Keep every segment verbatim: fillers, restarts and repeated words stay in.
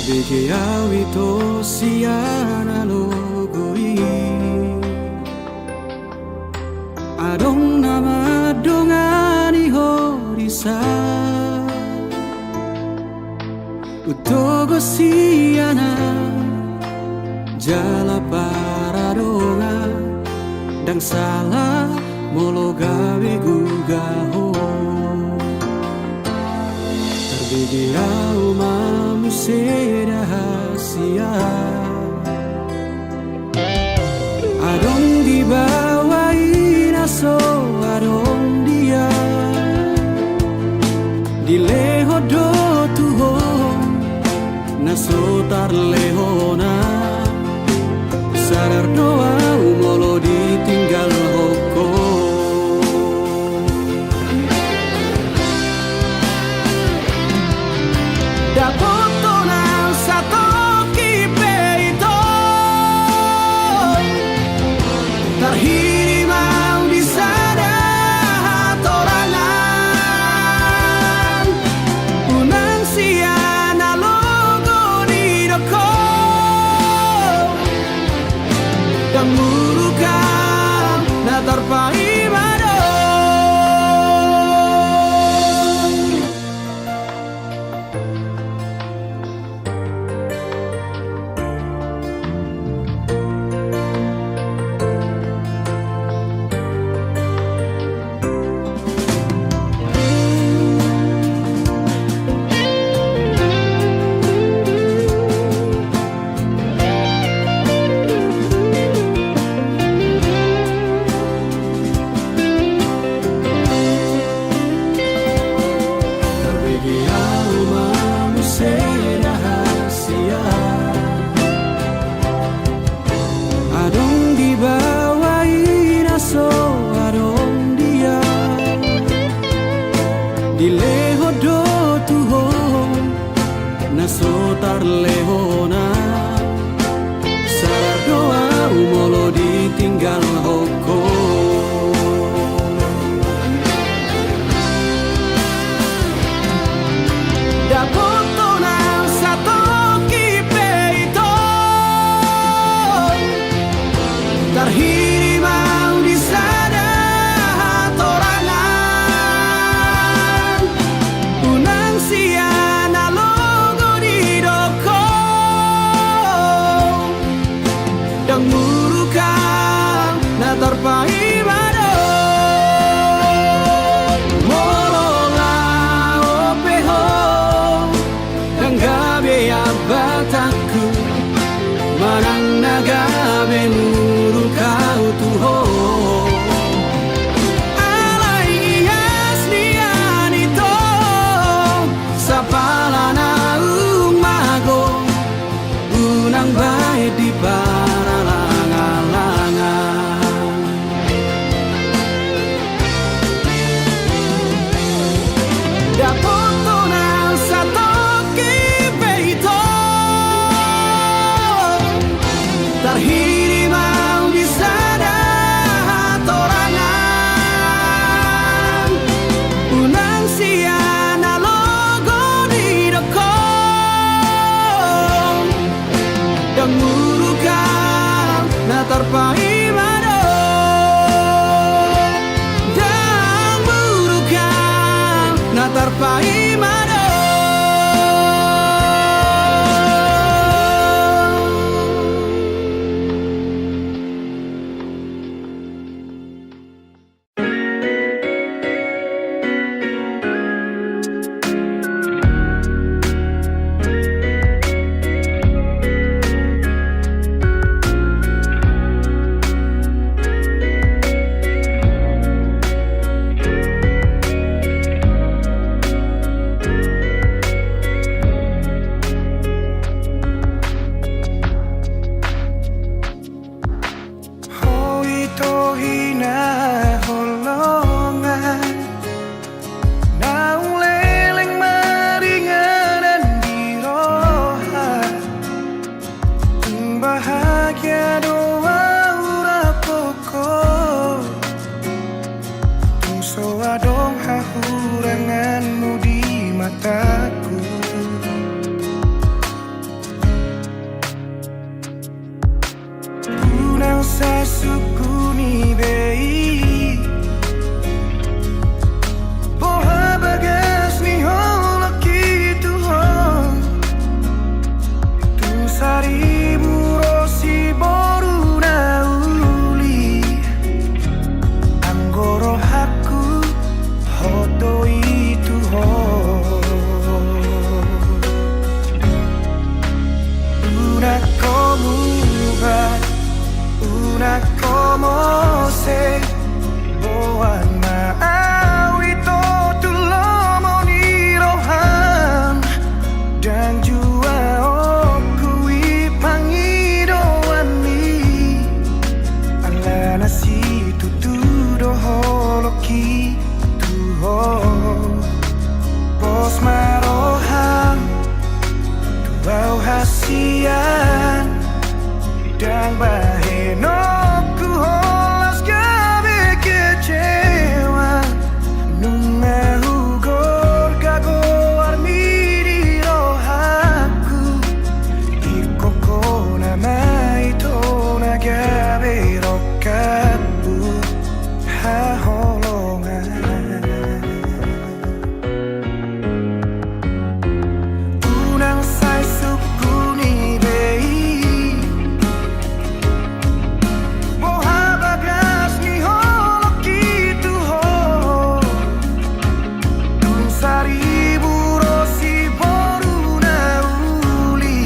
Bege au ito sian alogo i. Adong na mandongani ho disi. Hutogu sian au jala paradongan, ndang sala molo gabe guga ho. Tarbege au ma muse da hasian. Adong di baoa i na so adong dia. Dilehon do tu ho na so tarlehon au. Sadar do au molo ditinggalhon ho. Dapot do nang satongkin pe ito. Tarhirim au di sada hatorangan. Unang sian alogo didok ho. Ndang muruk au na tarpaima do. Tarbege au ma muse da hasian. Adong di baoa i na so adong dia. Dilehon do tu ho na so tarlehon au. Sadar do au molo ditinggalhon ho. Dapot do nang satongkin pe ito. Tarhirim au di sada hatorangan. Unang sian alogo didok ho. Ndang muruk au na tarpaima do. Molo laho pe ho ndang gabe ambatanku. Manang na gabe muruk au tu ho. Alai ias nian ito. Sapala naung mago. Unang baen di paralanglangan. Dapot do nang satongkin pe ito. Tarhirim au di sada hatorangan. Unang sian alogo didok ho. Ndang muruk au na tarpaima do. Ndang muruk au na tarpaima do. Bahenonku holan gabe kecewa, nunga hugorga goarmi di rohangku. Ingkon ho nama ito na gabe rongkapku, haholongan. Unang sai sungkuni be i, boha bagas ni holongki tu ho. Dung saribu ro siboru na uli,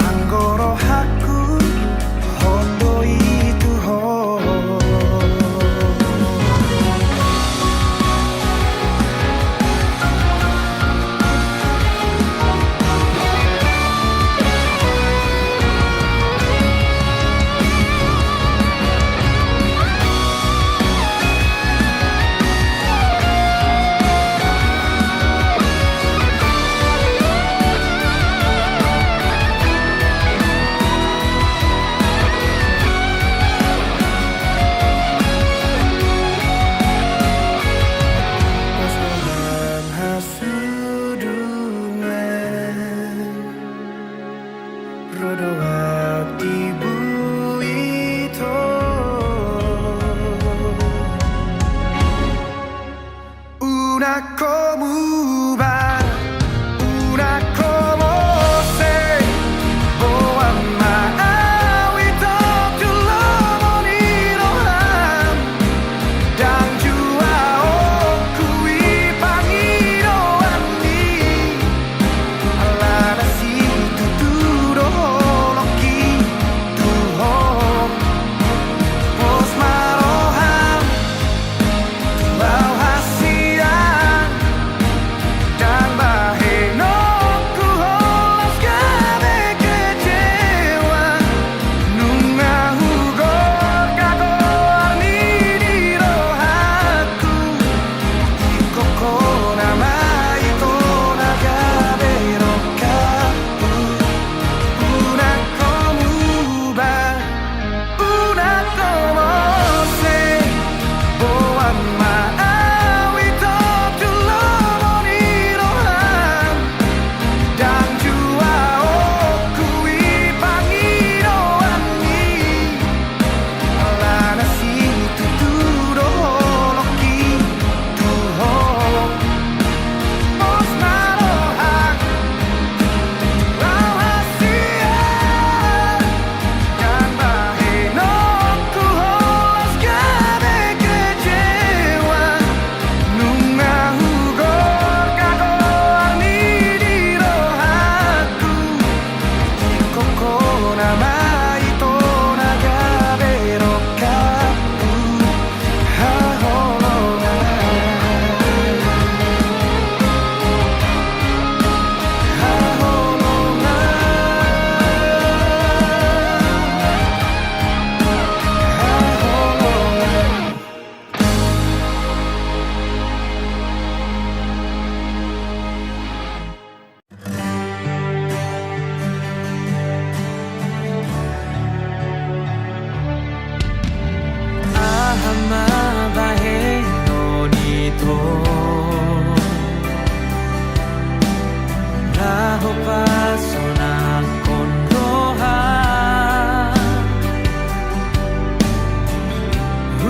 anggo rohangku hot do i tu ho. Pos dohot hasudungan, ro do ahu di buit ho. Unang ho muba, unang ho mose, boan ma ahu ito tu lomo ni roham. Ndang jua ho huipangidoan i, alana situtu do holongki tu ho. Pos ma roham tu ahu hasian, ndang bahenonku holan gabe kecewa, nunga hugorga goarmi di rohangku. Ingkon ho nama ito na gabe rongkapku. Unang ho muba, unang ho mose, boan ma ahu ito tu lomo ni roham. Ndang jua ho huipangidoan i, alana situtu do holongki tu ho. Pos ma roham tu ahu hasian, ndang bahenonku holan gabe kecewa, nunga hugorga goarmi di rohangku. Ingkon ho nama ito na gabe rongkapku, haholongan. Haholongan. Haholongan. Aha ma bahenon ito laho pasonangkon roha?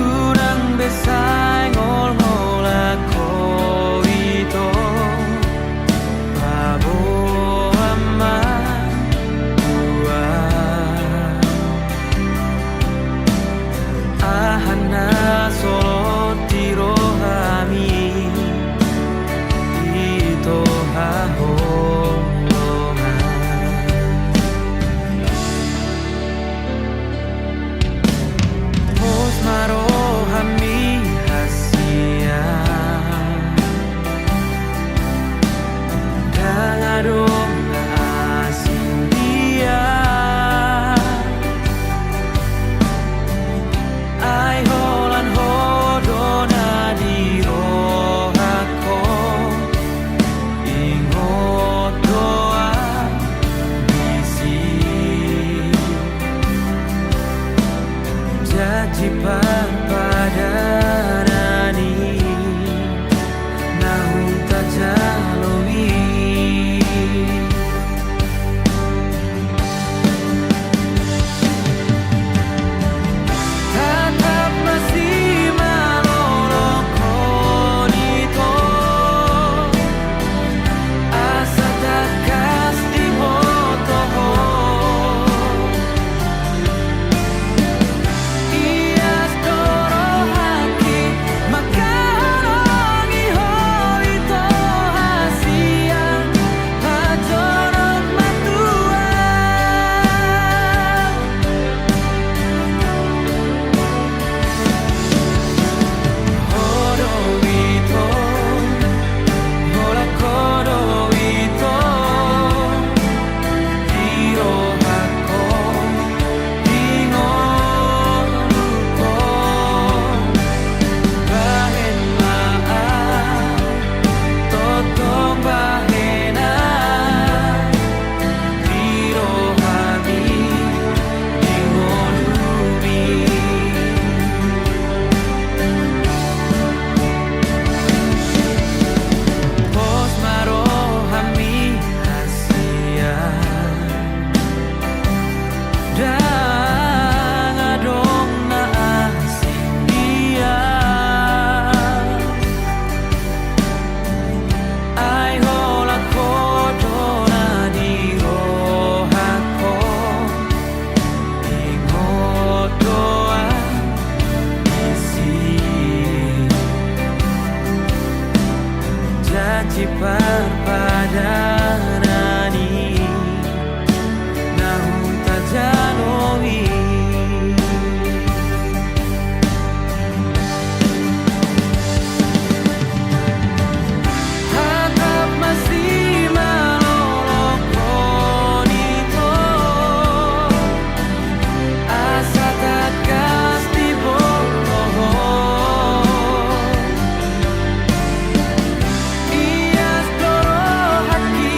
Unang be sai ngolngol ho ito, paboa ma tua. Aha na solot di rohami, ito haholongan. Pos ma rohami hasian, ndang adong na asing dia. Ai holan ho do na di rohangku, ingot do ahu disi. Siparpadanan i na hujalo i. Hatap ma simalolongkon i do, asa tangkas diboto ho. Ias do rohangki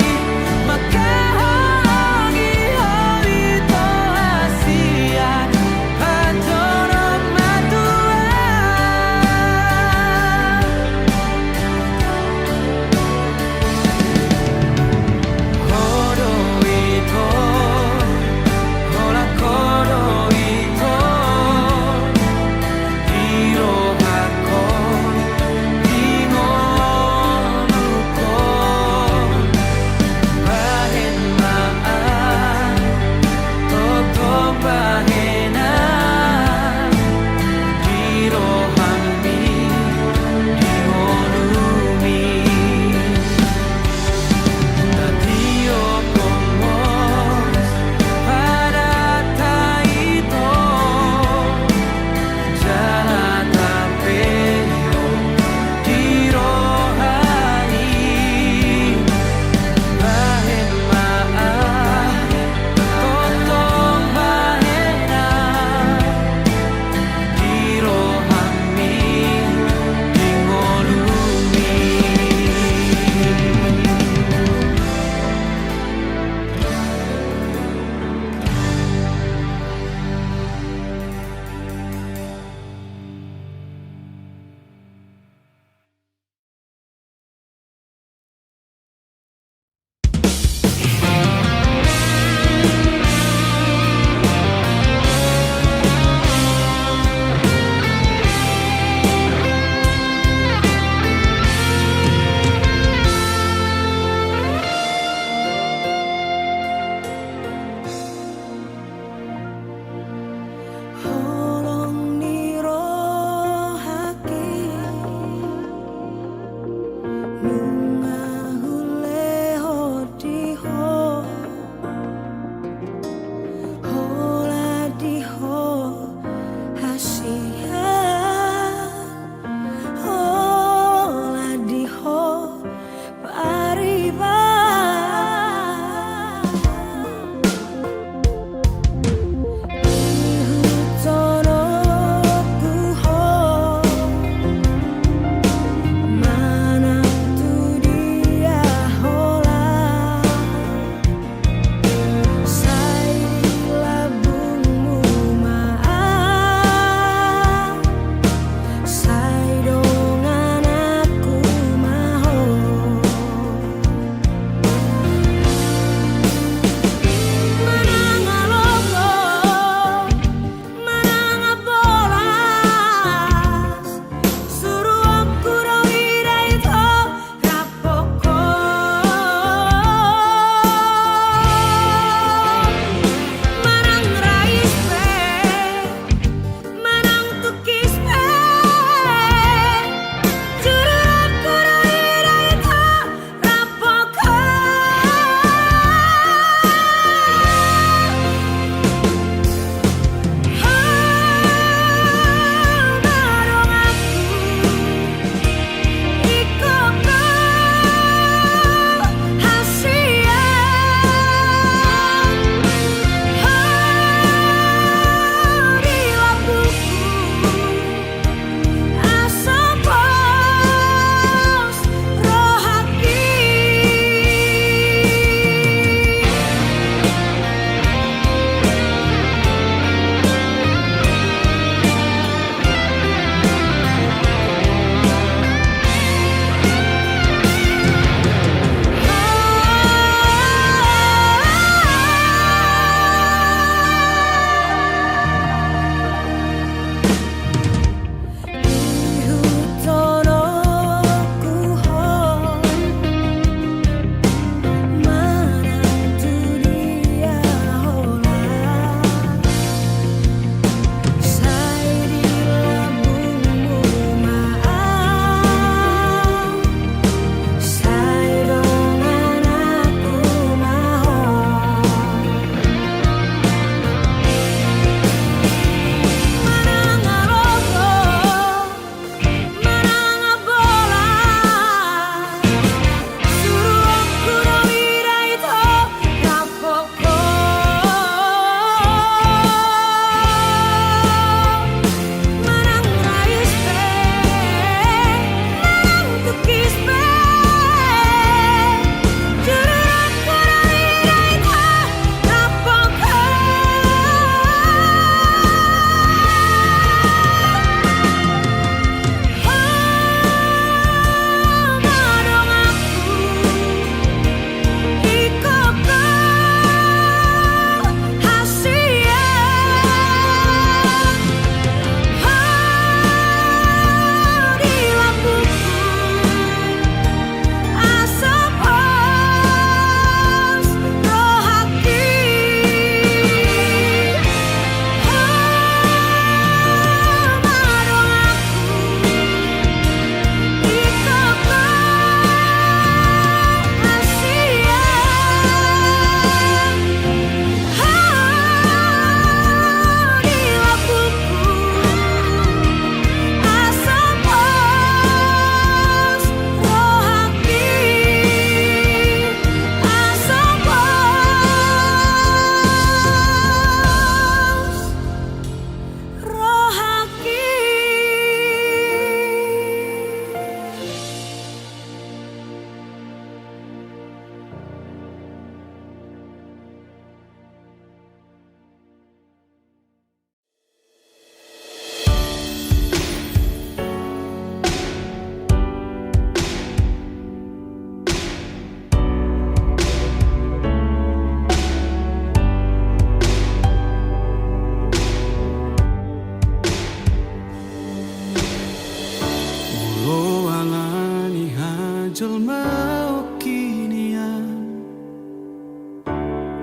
hongkinian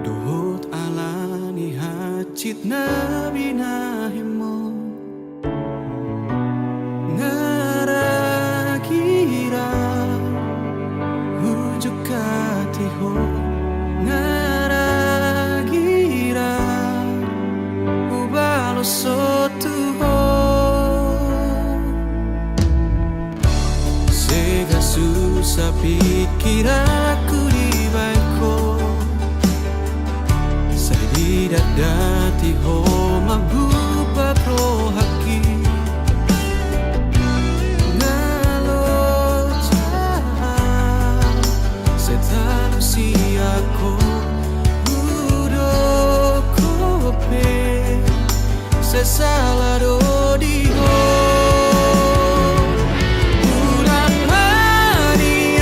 dohot ala ni hansit na binahenmu. Nga ra gira hujungkati ho, nga ra gira hubalos ho tu ho. Sega susa pingkiranku dibahen ho. Sai didatdati ho mambuhak rohangki. Nga loja au, sai talu sian ho, hudok ho pe, sai sala do di ho. Unang manian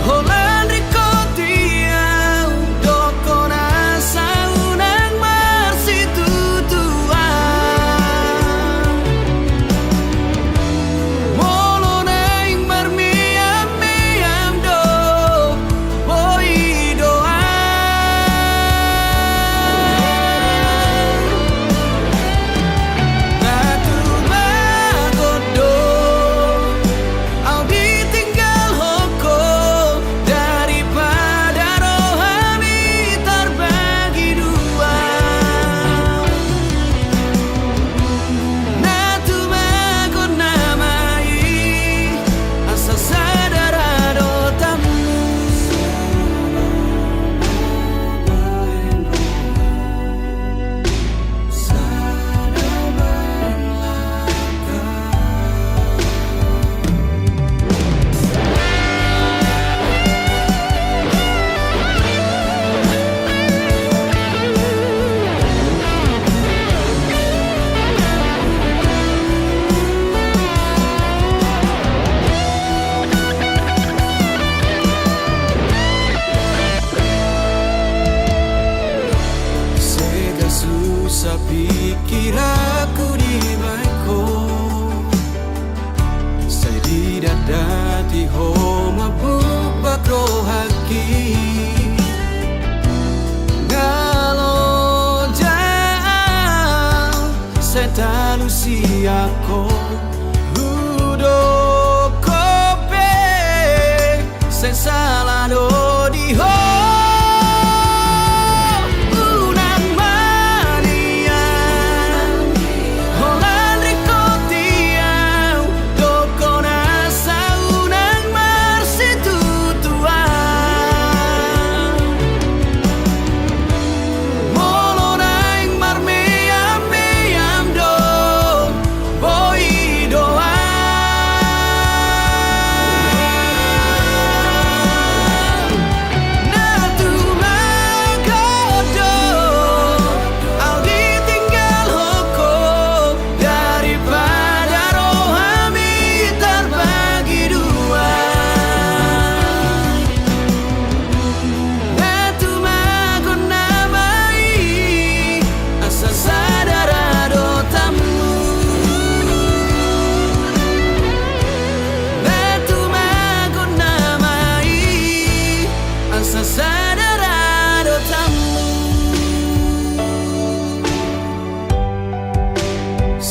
holan ringkot i au, dokkon asa unang marsitutuan. Molo naeng marmeam-meam do, boi do au. Na tumagon do au ditinggalhon ho, daripada rohami tarbagi dua. Na tumagon nama i, asa sada ra do tammu. Sega susa pingkiranku dibahen ho. Sai didatdati ho mambuhak rohangki. Nga loja au, sai talu sian ho, hudok ho pe, sai sala do di ho. Unang manian holan ringkot i au, dokkon asa unang marsitutuan. Molo naeng marmeam-meam do, boi do au. Na tumagon do au ditinggalhon ho, daripada rohami tarbagi dua. Na tumagon nama i, asa sada ra do tammu. Na tumagon nama i, asa sada ra do tammu.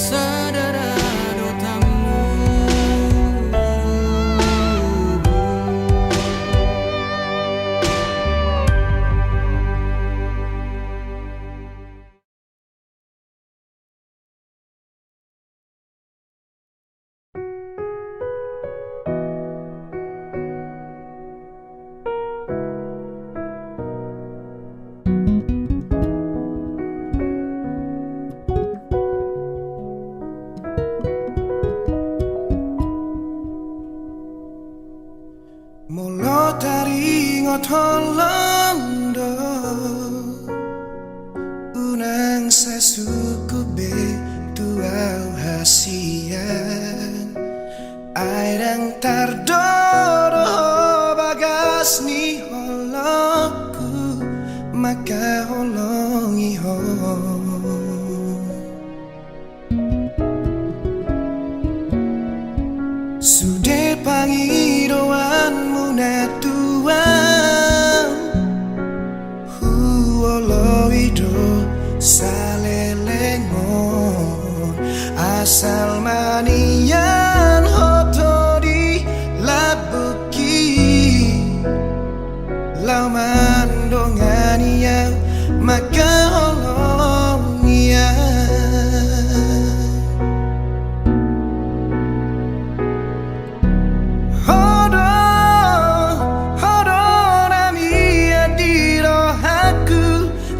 Sada ra do tammu. Molo taringot holong do, unang sasungkun be tu au hasian. Ai ndang tardodo ho bagas ni holongku, mangkaholongi ho. Sude pangidoan mangkaholongi au. Ho do, ho do na mian di rohangku,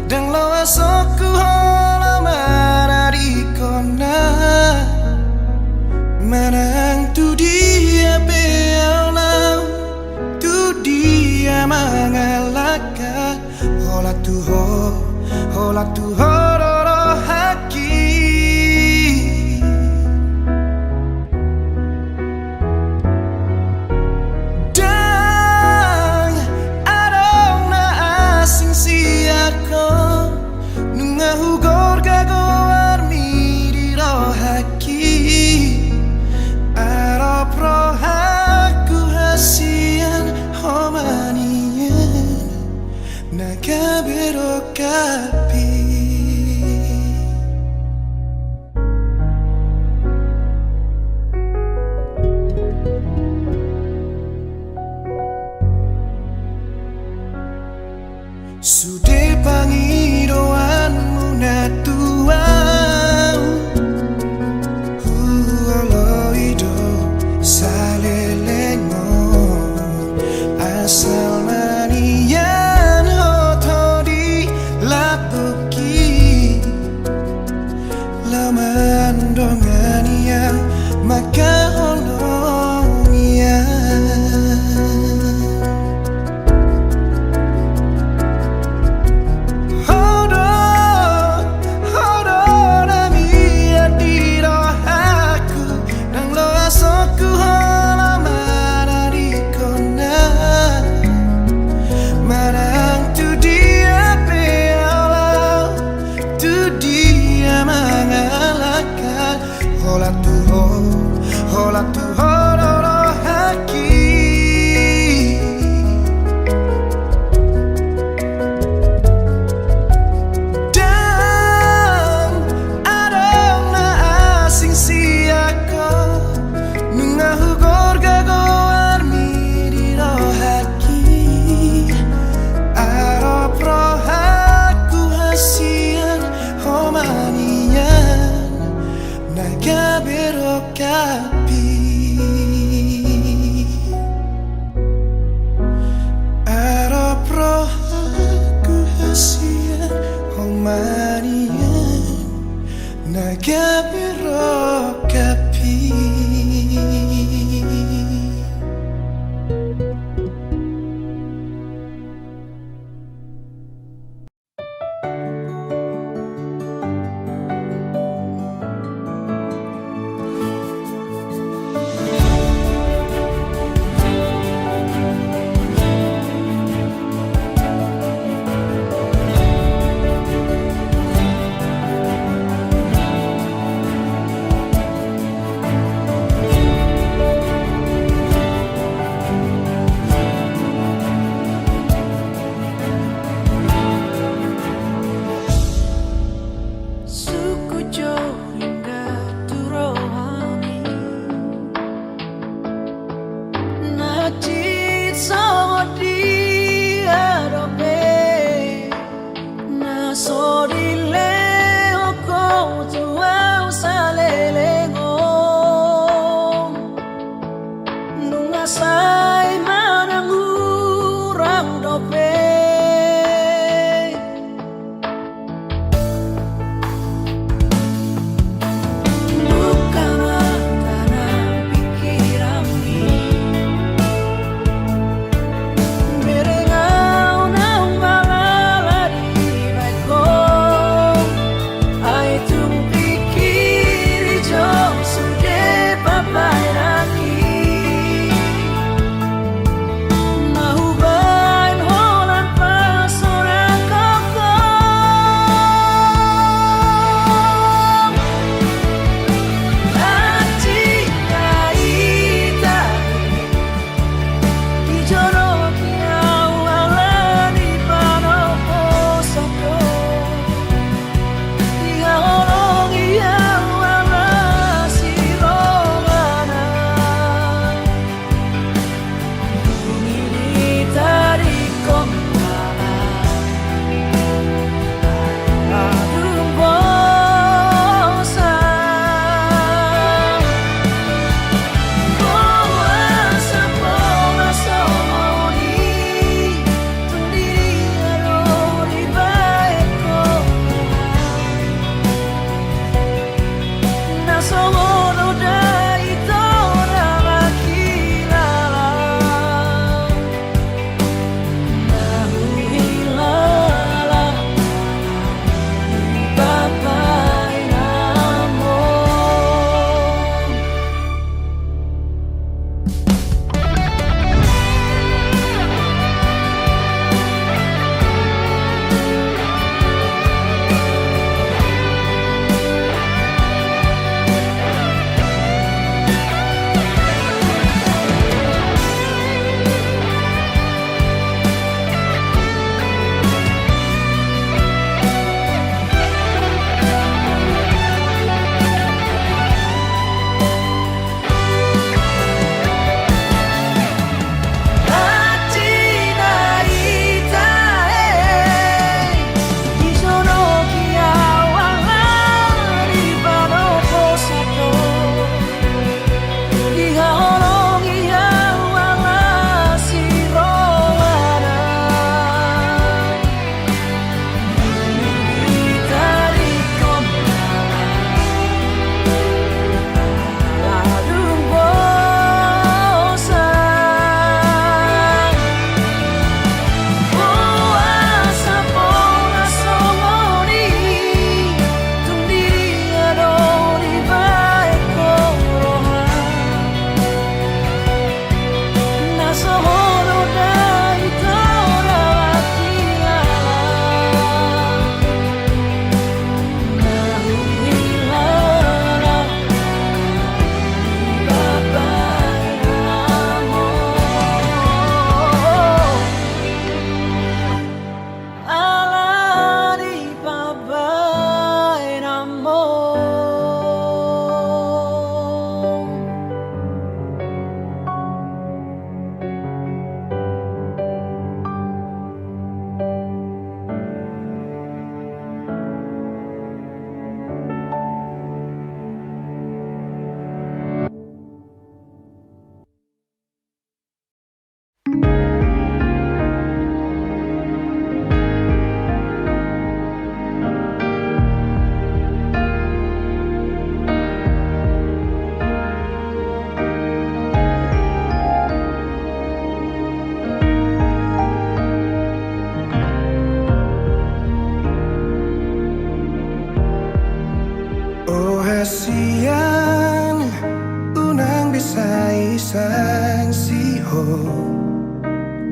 ndang loas ho holan manadingkon au. Manang tu dia pe au laho, tu dia mangalangka, holan tu ho, holan tu ho do rohangki. Ndang adong na asing sian ho, nunga hugorga goarmi di rohangki. Arop rohangku hasian ho ma nian, na gabe rongkapmi. Sude pangidoanmuna tu au, huoloi do saleleng on, asal ma nian hot ho di lambungki, laho mandongani au, mangkaholongi au. Ho do, ho do na mian di rohangku, ndang loas ho holan manadingkon au. Manang tu dia pe au laho, tu dia mangalangka, holan tu ho, holan tu ho do rohangki. Ndang adong na asing sian ho, nunga hugorga goarmi di rohangki. Arop rohangku hasian ho ma nian, na gabe rongkapmi. Arop rohangku hasian ho ma nian, na gabe rongkapmi.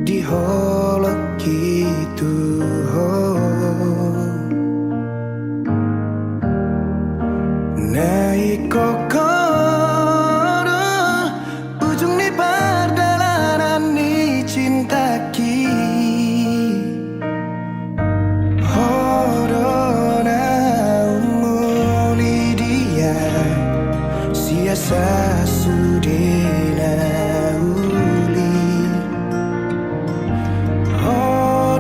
Di holongki tu ho. Na ingkon ho do ujung ni pardalanan ni cintaki. Ho do na umuli dia sian sasude na uli. Ho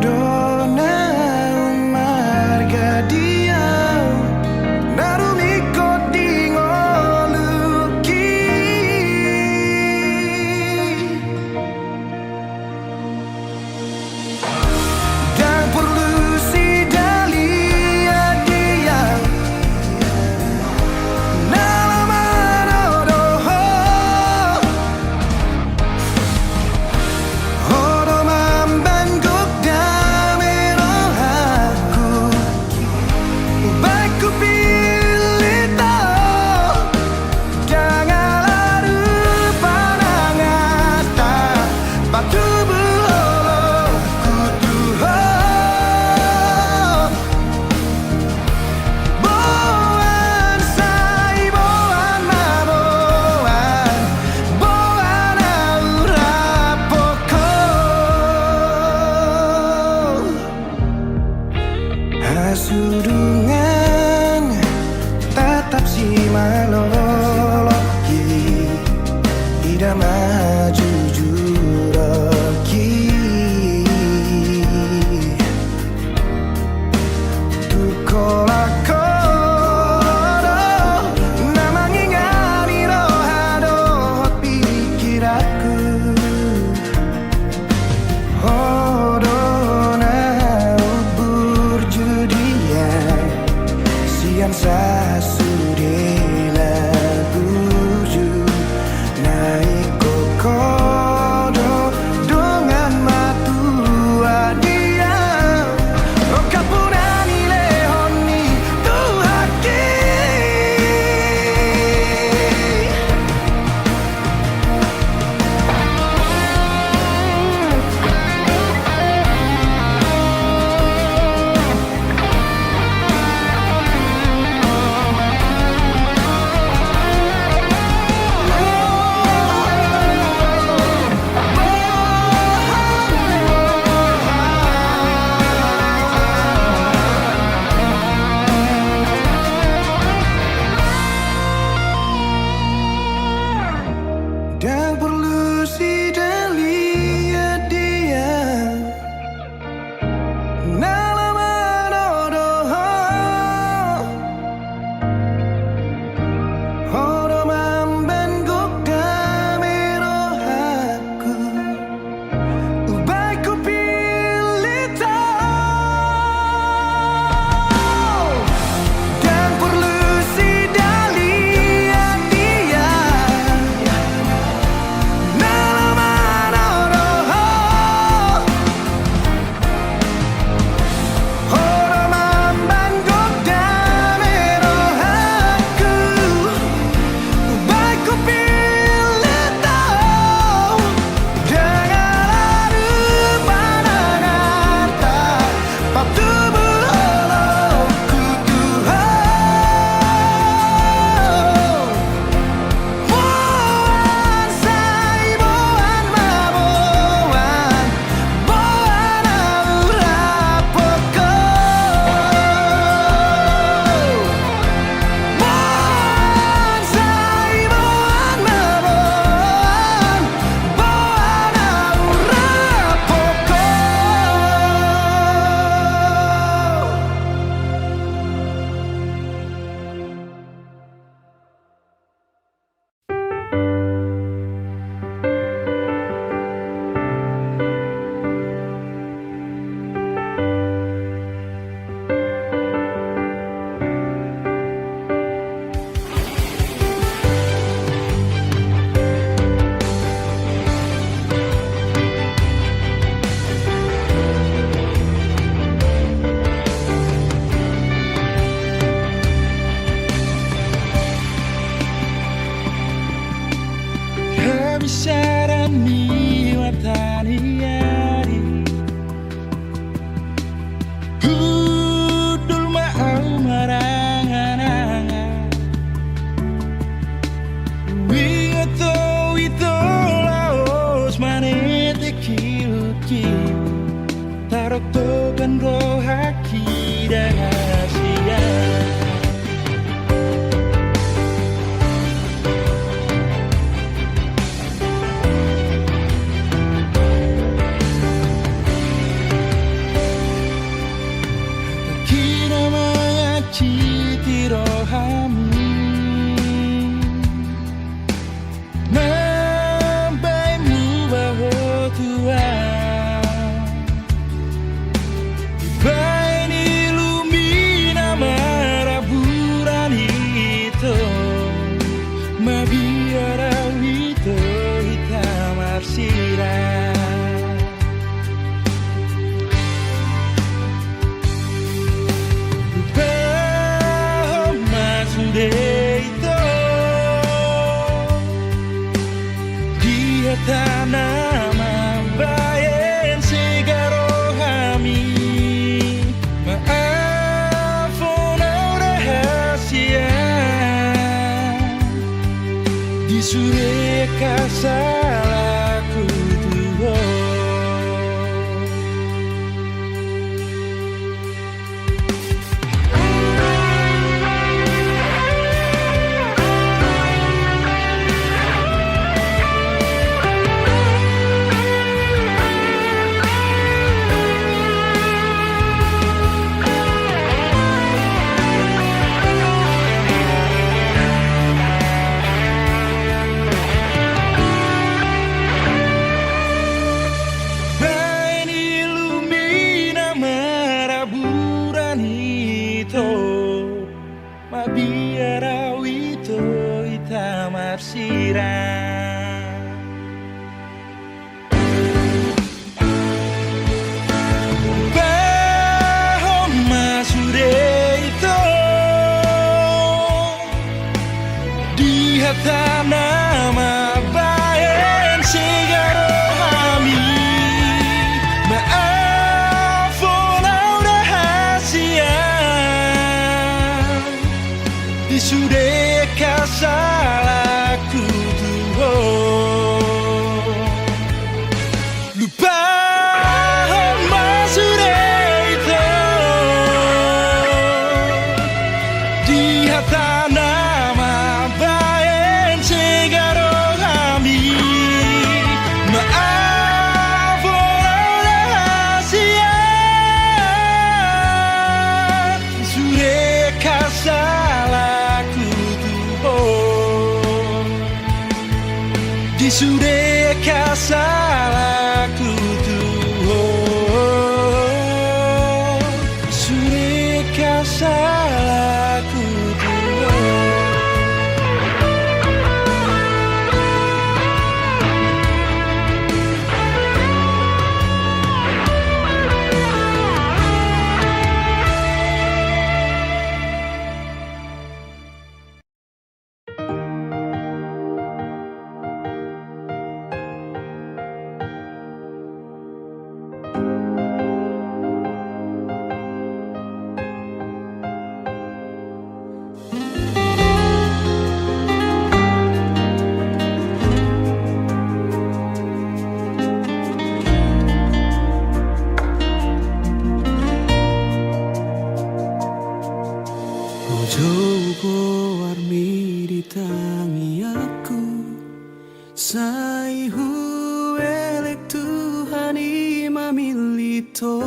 Taroktokan rohangki da hasian. Hata i na mangansiti rohami. Mambahen muba ho Tuhan. Bahen ilummi na maraburan ito. Mabiar au ito hita marsirang. Lupahon ma sude ito. Di hata na mambahen sega rohami. Maafhon au da hasian. Di sude angka salangku tu Ho. Bahen ilummi na maraburan ito. Mabiar au ito hita marsirang. Lupahon ma sude ito. Di hata na mambahen sega rohami. Maafhon au da hasian. Di sude angka salangku tu Ho. Lupahon ma sude ito. Di hata na mambahen sega rohami. Maafhon au da hasian. Sude angka salangku tu Ho. Di sude angka salangku tu Ho. Sude angka salangku tu Ho. Hujou goarmi di tangiangku, sai huelek Tuhan i mamillit Ho.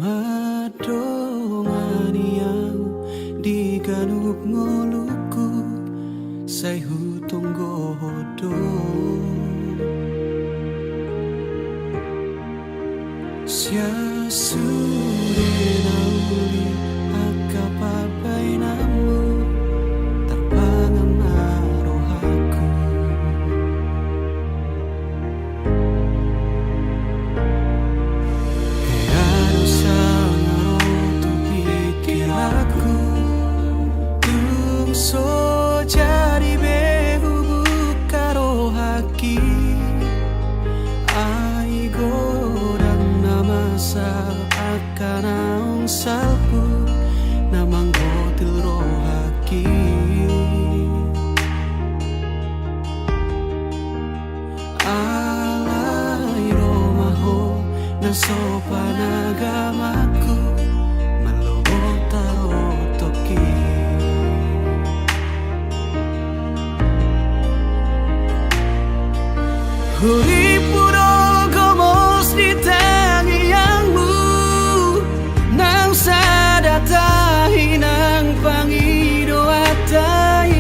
Mandongani au di ganup ngolungku, sai hutonggo Ho do. Sian sude na uli angka pambahenanmu, tarpangan ma rohangku. Hea do sanga ro tu pingkiranku, tung so jadi be hubuka rohangki. Ai godang na masa angka naung salpu na manggotil rohangki. Alai ro Sopan agamaku, malobot tarotoki. Hurippu do gomos di tangiangmu, nang sada tahi nang pangidoanta i.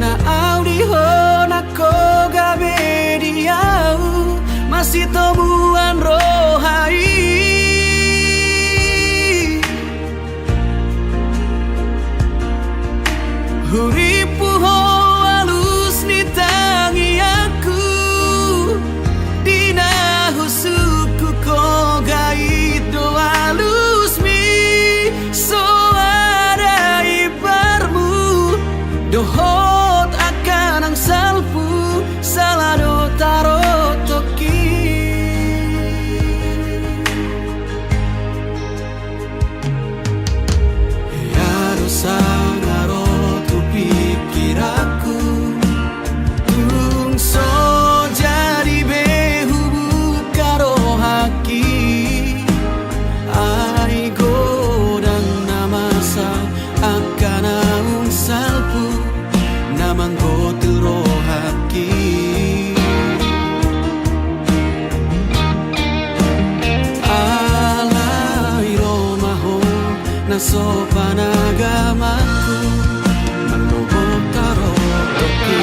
Na au di ho nangko gabe di au, masitomuan roha i. Hurippu ho alus ni tangiangku, di na husungkun ho gait do alusmi, so ada imbarmu, dohot angka nang salpu, sala do tarotoki. Ia do sanga ro tu pikiranku, tung so jadi be hubuka rohangki. Ai godang na masa angka naung salpu, na manggotil rohangki. Alai ro ma ho na sopan agamaku, malobot tarotoki.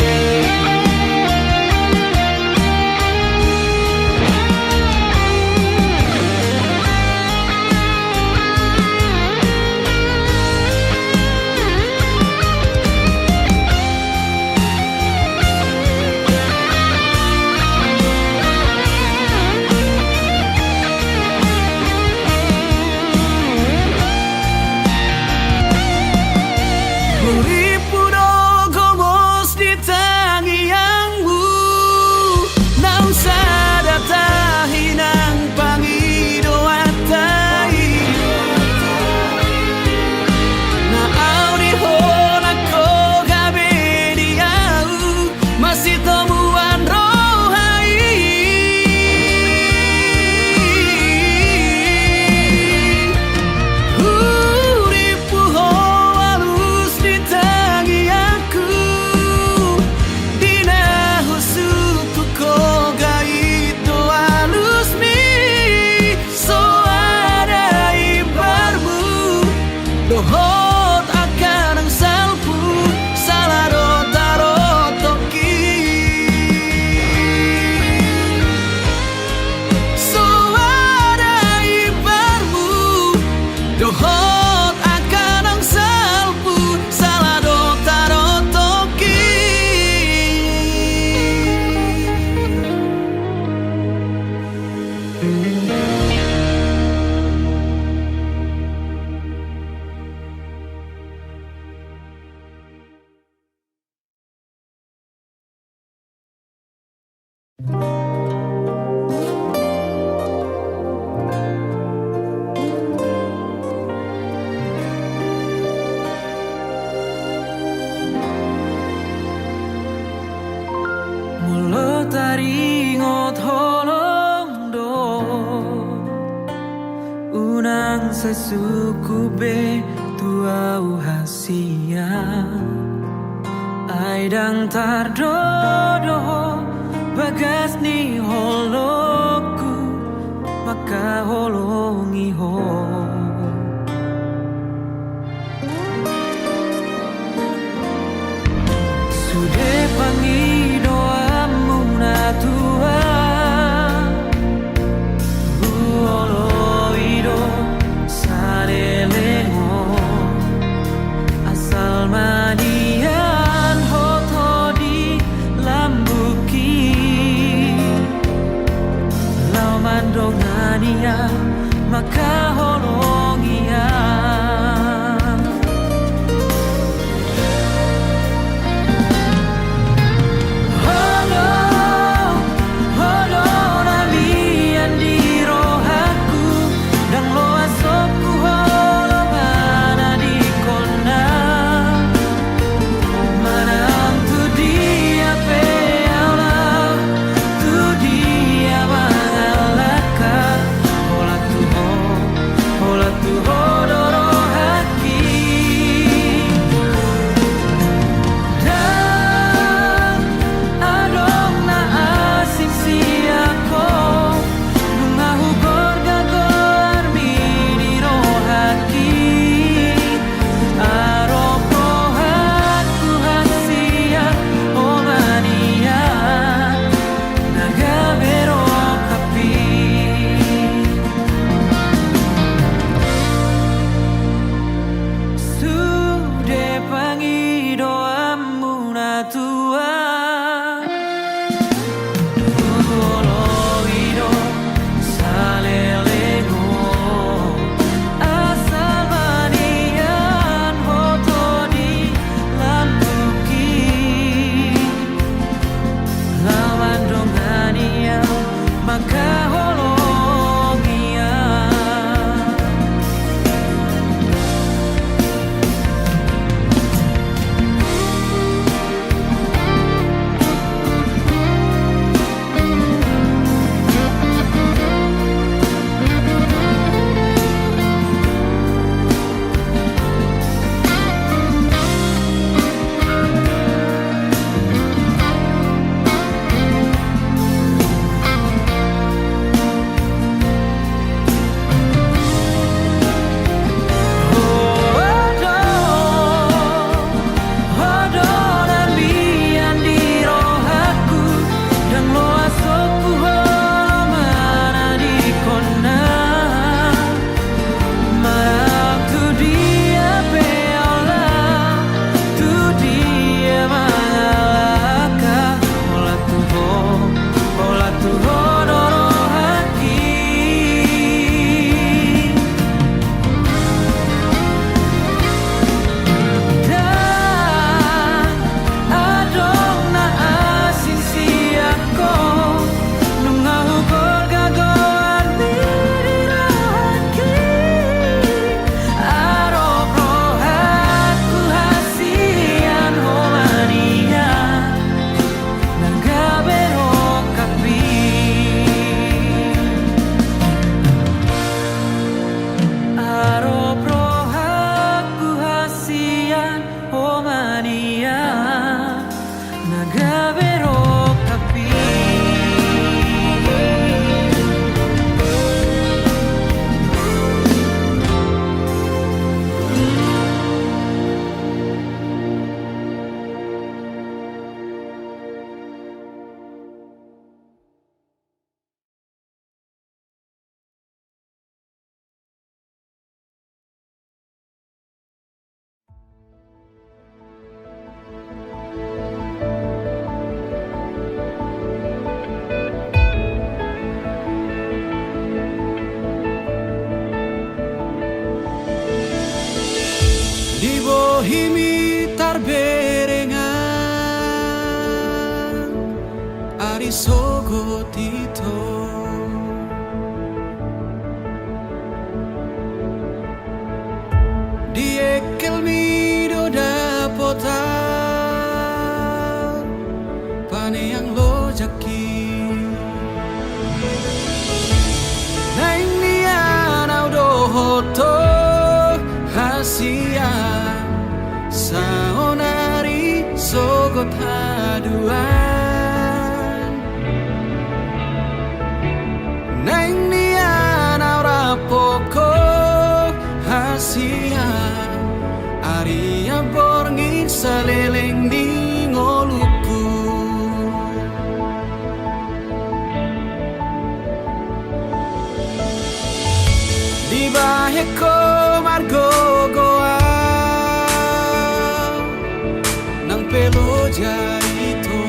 Hurippu do gomos di tangiangmu, naung sada tahi nang pangidoanta i. Na au di ho nangko gabe di au, masitomuan roha i. Hurippu ho alus ni tangiangku, di na husungkun ho gait do alusmi, so ada imbarmu, dohot angka nang salpu, sala do tarotoki. So ada imbarmu, dohot angka nang salpu, sala do tarotoki. Molo taringot holong do, unang sai sungkun be tu au hasian. Ai ndang tardodo bagas ni holongku mangkaholongi ho. Sude pangidoanmuna Tuhan, huoloi do saleleng on. Asal ma nian hot ho di lambungki, laho mandongani au mangkaholongi au. Ho do, ho do na mian di rohangku, ndang loas sungkun holong na dingkonna. Manang tu dia pe au laho, tu dia Hami tarberengan ari sogot ito. Di engkelmi do dapotan paneang lojangki. Naeng nian ahu dohot ho hasian, saonari sogot haduan. Naeng nian ahu rap ho hasian, ari na borngin saleleng ni ngolungku. Dibahen ho margogoan nang pe loja ito.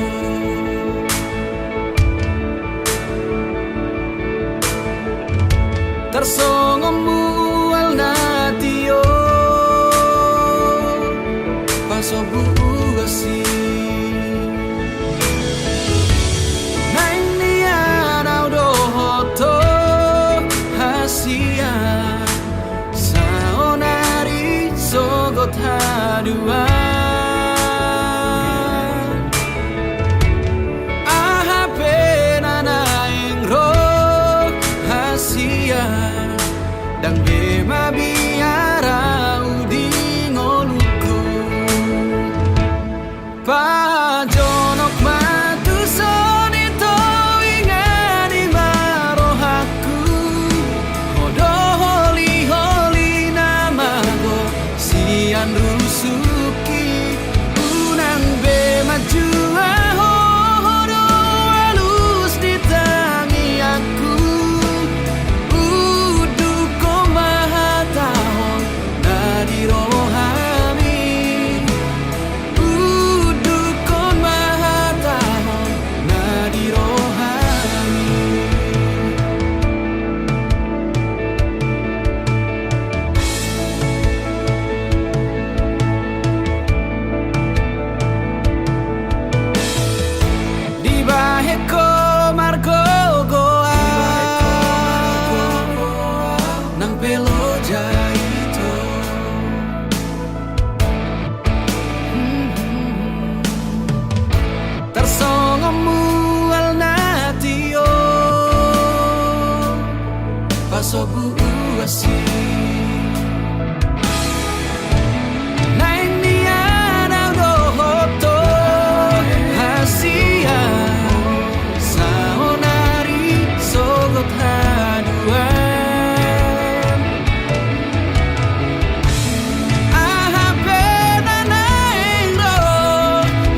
Tarsongon mual na tio pasombu asi. Naeng nian ahu dohot ho hasian, saonari sogot haduan. Aha pe na naeng ro hasian, ndang be mabiar ahu di ngolungku. Pajonok ma tuson ito, ingani ma rohangku. Ho do holi-holi na mago sian rusukki. Unang be manjua ho, ho do alus di tangiangku. Undukhon ma hatahon na di rohami. Undukhon ma hatahon na di rohami. Dibahen ho margogoan nang pe loja ito. Tarsongon mual na tio pasombu asi. Naeng nian ahu dohot ho hasian, saonari sogot haduan. Aha pe na naeng ro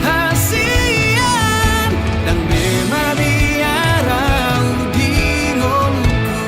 hasian, ndang be mabiar ahu di ngolungku.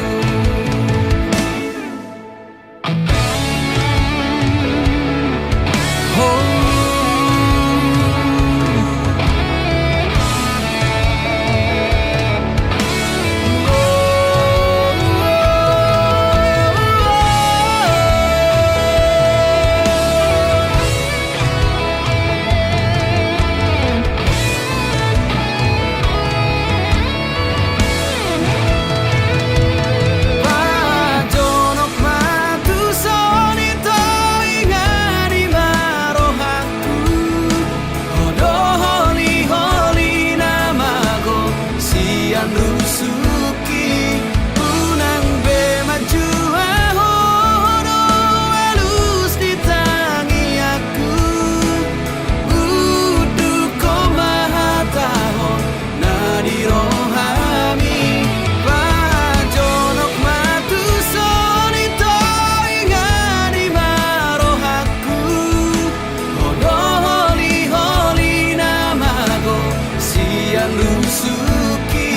Pajonok ma tuson ito, ingani ma rohangku. Ho do holi-holi na mago sian rusukki. Unang be manjua ho, ho do alus di tangiangku. Undukhon ma hatahon na di rohami. Pajonok ma tuson ito, ingani ma rohangku. Ho do holi-holi na mago sian rusukki.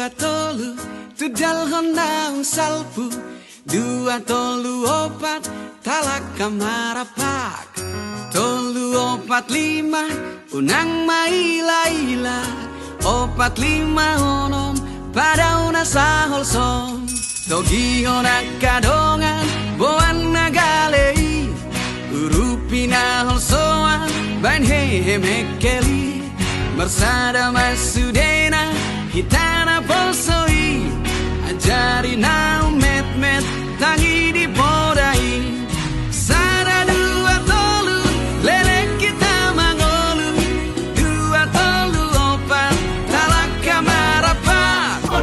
Tolu, tundalhon naung salpu. Dua, tolu, opat, talangka marangkup. Tolu, opat, lima, unang maila-ila. Opat, lima, onom, padao na saholsom. Togihon angka dongan, boan na gale i. Urupi na holsoan, baen hehe mengkel i. Marsada ma sudena, hita naposo i. Ajari naung metmet, tangi di poda i. Sada, dua, tolu, leleng hita mangolu. Dua, tolu, opat, talangka marangkup.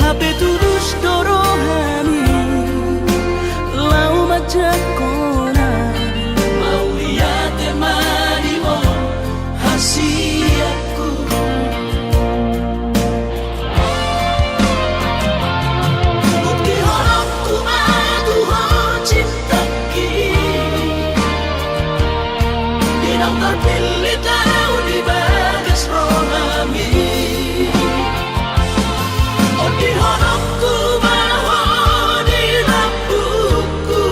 Hape tulus do rohami laho manjangkon. Mauliate ma di ho hasianku. Bukti holongku ma tu ho cintangki. Di naung tarpillit au di bagas rohami. Ondihononku ma ho di lambungku.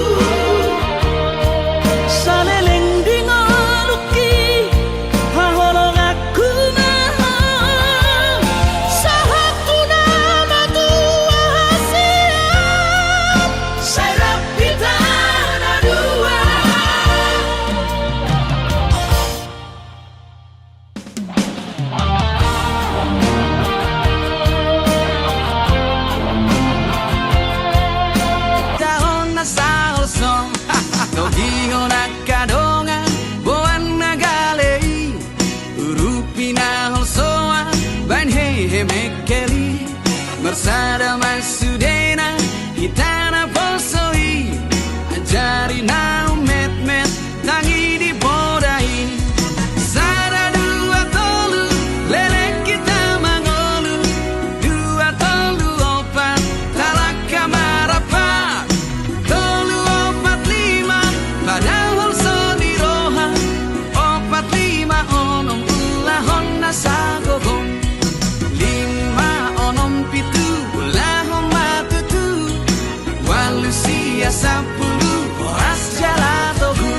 Saleleng di ngolungki, haholonganku ma ho. Sahatku na matua hasian. Sai rap hita na dua. Taon na saholsom. Togihon angka dongan, boan na gale i. Urupi na holsoan, baen hehe mengkel i. Marsada ma sudena, hita naposo i. Ajari naung metmet, tangi di poda i. Sada, dua, tolu, leleng hita mangolu. Dua, tolu, opat, talangka marangkup. Tolu, opat, lima, padao holso ni roha. Opat, lima, onom, ulahon na sagogo. Lima, onom, pitu, ulahon ma tutu. Ualu, sia, sampulu, horas jala togu.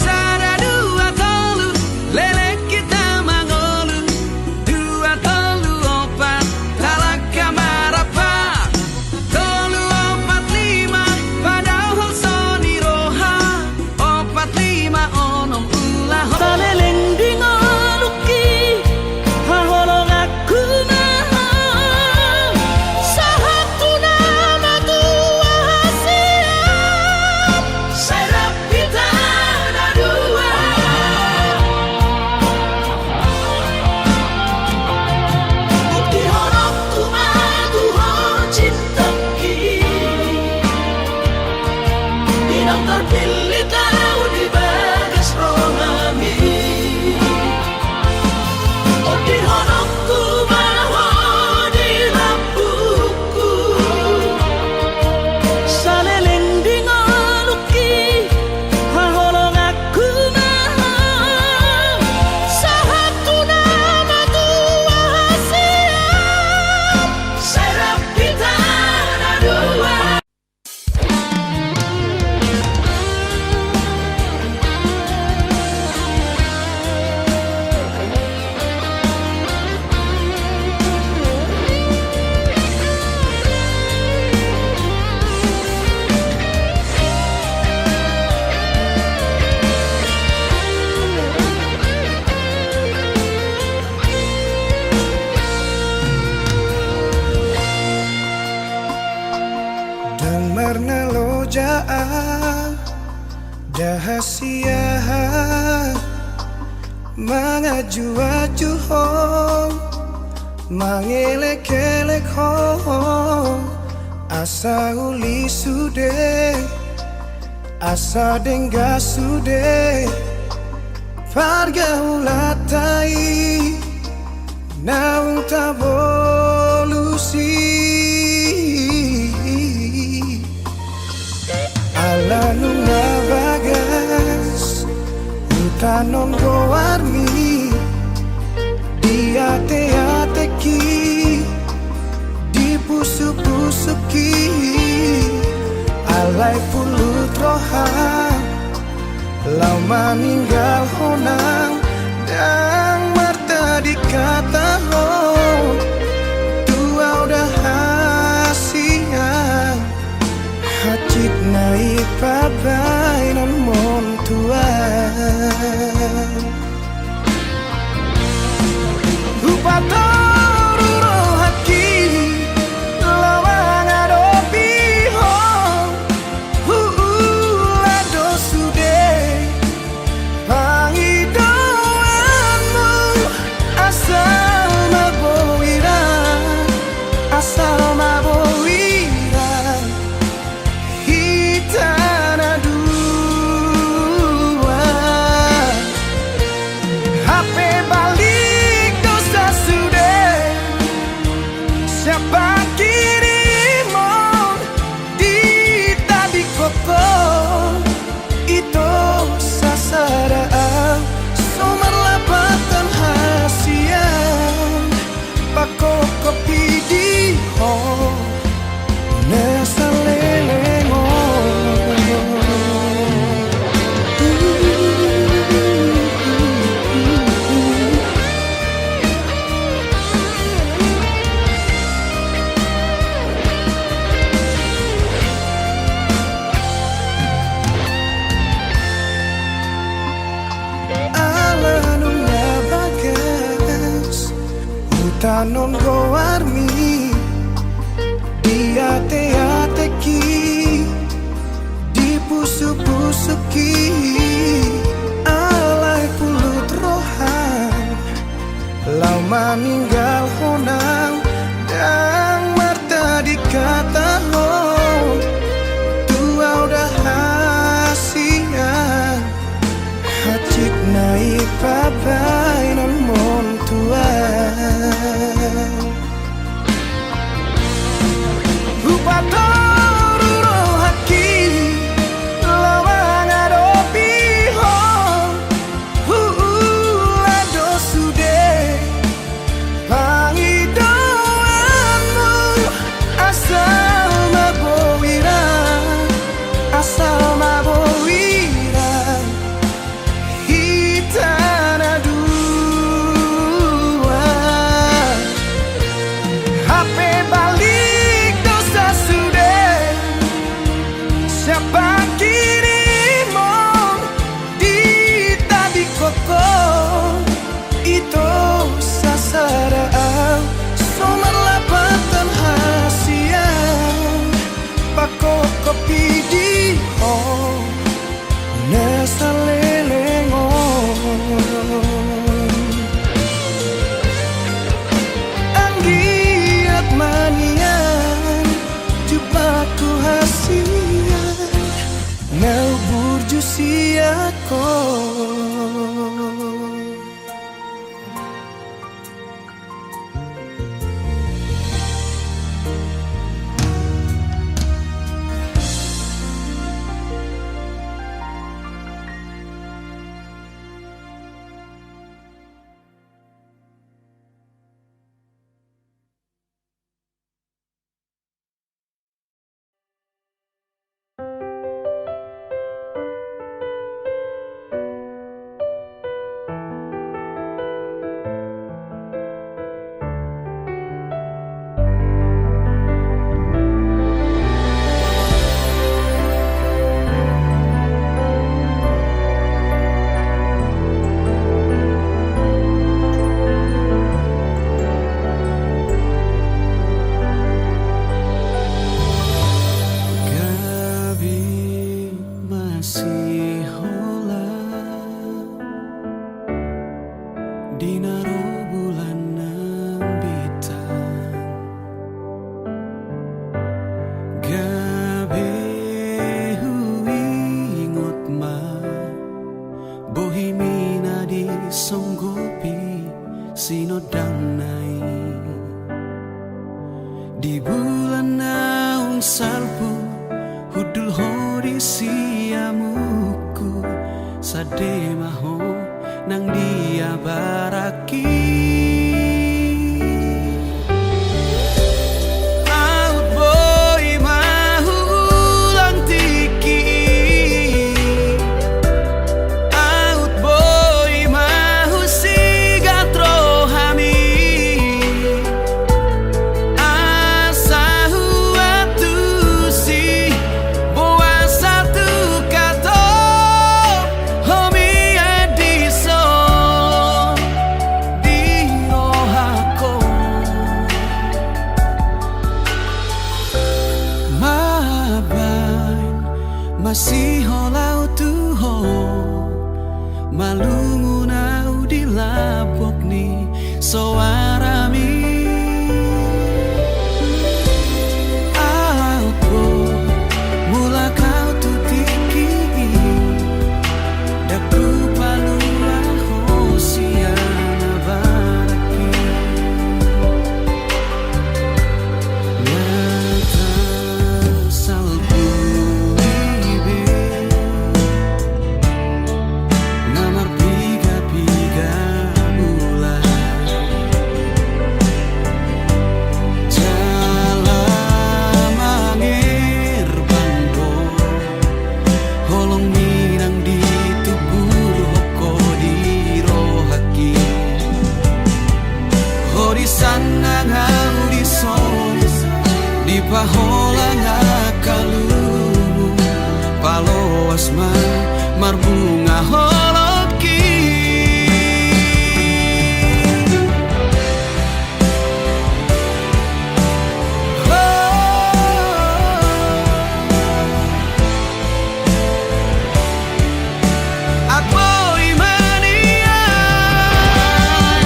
Sada, dua, tolu, leleng hita mangolu. Dua, tolu, opat, talangka marangkup. Tolu, opat, lima, padao holso ni roha. Opat, lima, onom, ulahon. Saleleng di ngolungki, haholonganku ma ho. Sahatku na matua hasian. Sai rap hita na dua. Bukti holongku ma tu ho cintangki. Di naung tarpillit au di bagas rohami. Ondihononku ma ho di lambungku. Saleleng di ngolungki, haholonganku ma ho. Sahatku na matua hasian. Sai rap hita na dua. Ndang marnaloja au, nda hasian au mangajuaju ho, mangelekelek ho, asa uli sude, asa denggan sude pargaulanta i naung tabolus i. Ala nunga bagas hutanon goarmi di ate-ate di pusuk-pusukki. Alai pulut roham laho maninggalhon au, ndang martading hata ho tu au da hasian. Hansit na i pabaenonmon tu au. Hupatoru rohangki laho mangadopi ho, huula do sude pangidoanmu. Asal ma boi ra, asal ma boi ra hita na dua. Hape balik do sasude sian pangkirimon, ditadingkon ho, ito sasada au, so marlapatan hasian. Pakokopi di ho na saleleng on. Ala nunga bagas hutanon goarmi di ate-atengki, di pusuk-pusukki. Alai pulut roham laho maninggalhon au, ndang martading hata ho tu au da hasian. Hansit na i pabaenonmon tu au. Hupatoru rohangki laho mangadopi ho, huula do sude pangidoanmu. Asal ma boi ra, asal ma boi ra hita na dua. Hape balik do sasude sian pangkirimon, ditadingkon ho, ito sasada au, so marlapatan hasian. Pakokopi di ho na saleleng on. Anggiat ma nian jumpangku hasian, na umburju sian ho. Gabe ma sihola di na ro bulan nang bintang. Gabe huingot ma bohimi na disonggopi sinondangna i. Di bulan naung salpu hundul ho di siamunku, sande ma ho nang di abarangki. marbunga holongki. Ahu boi ma nian.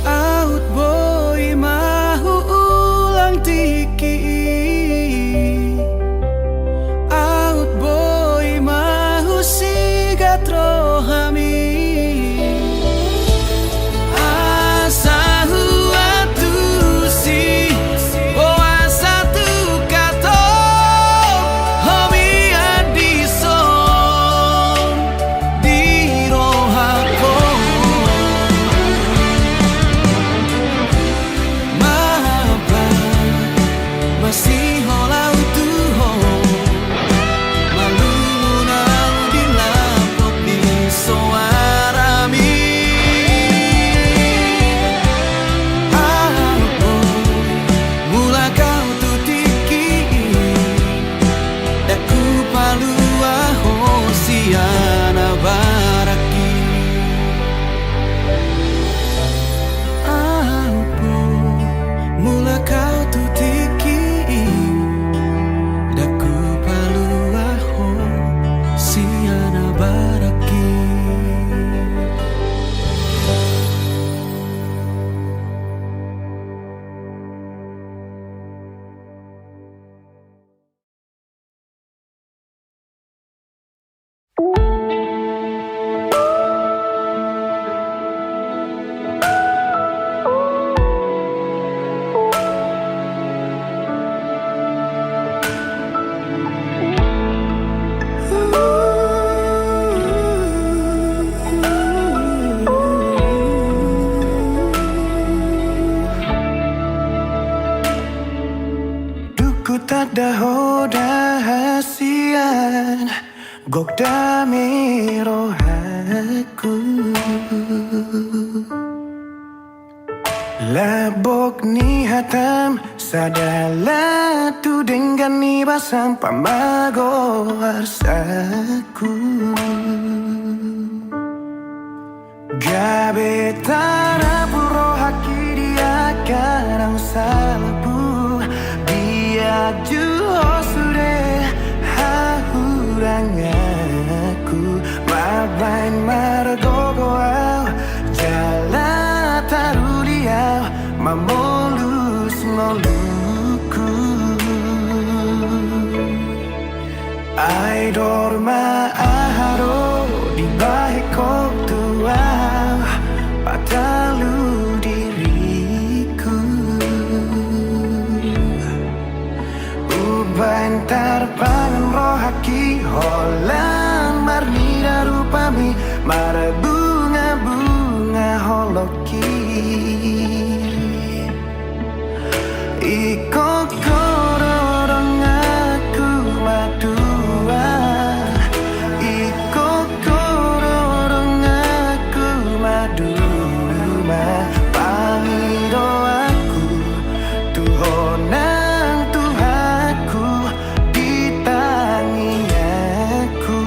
Ahu boi ma huulang tingki i. Ahu boi ma husigat rohami. Asa huantusi boasa tu kato ho mian dison di rohangku. Mapa masiholau tu ho, malungun au di lampok ni soarami. Ahu boi mulak au tu tingki i, ndang hupalua ho sian abarangki. Ahu boi mulak au tu tingki i, ndang hupalua ho sian abarangki. Dung hutanda ho da hasian, gok dame rohangku. Lambok ni hatam sada laho tu denggan ni basam pamago arsaku. Gabe tarapul rohangki di angka na salpu, diajut ho sude hahuranganku. Mambahen margogo au jala taruli au mamolus ngolungku. Ai dor ma aha do dibahen ho tu au, patalu diriku. Umbahen tarpangan rohangki holan marnida rupami, marbungabunga holongki. Ingkon ho do donganku maduma, ingkon ho do donganku maduma, pangidoanku tu ho nang Tuhanku di tangiangku.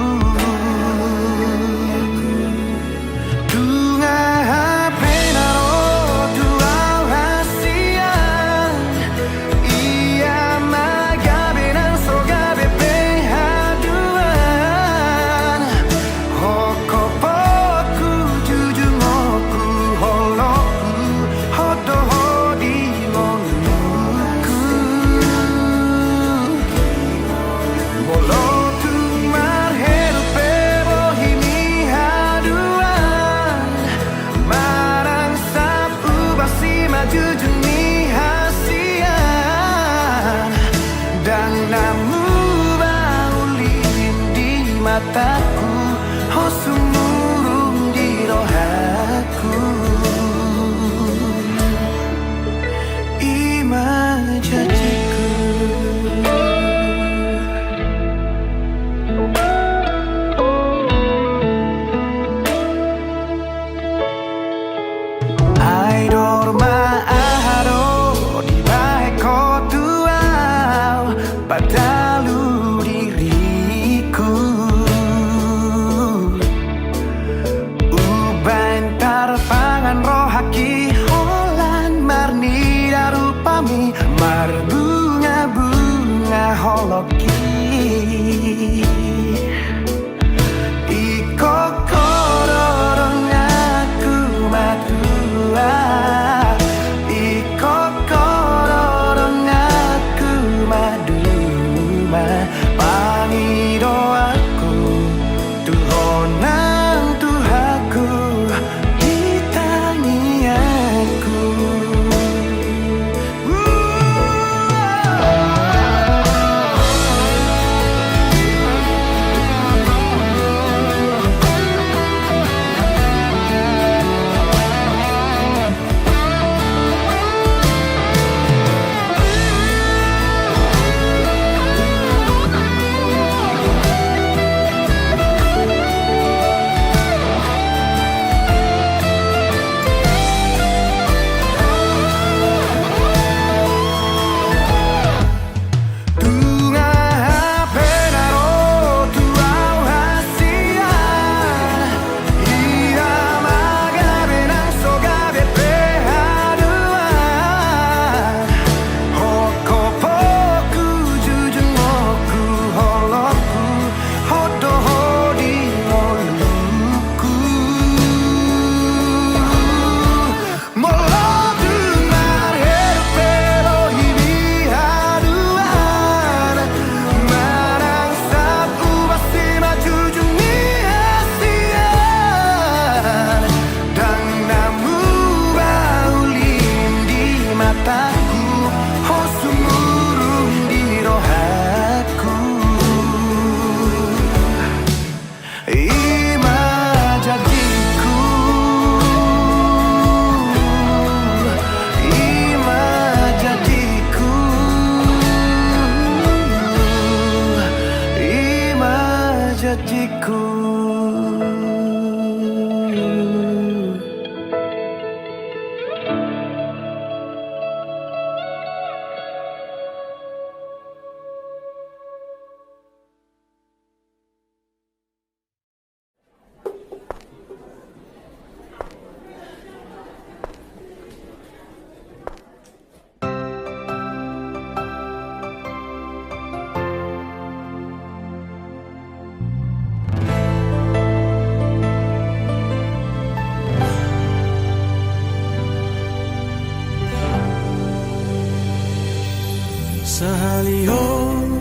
Sahali on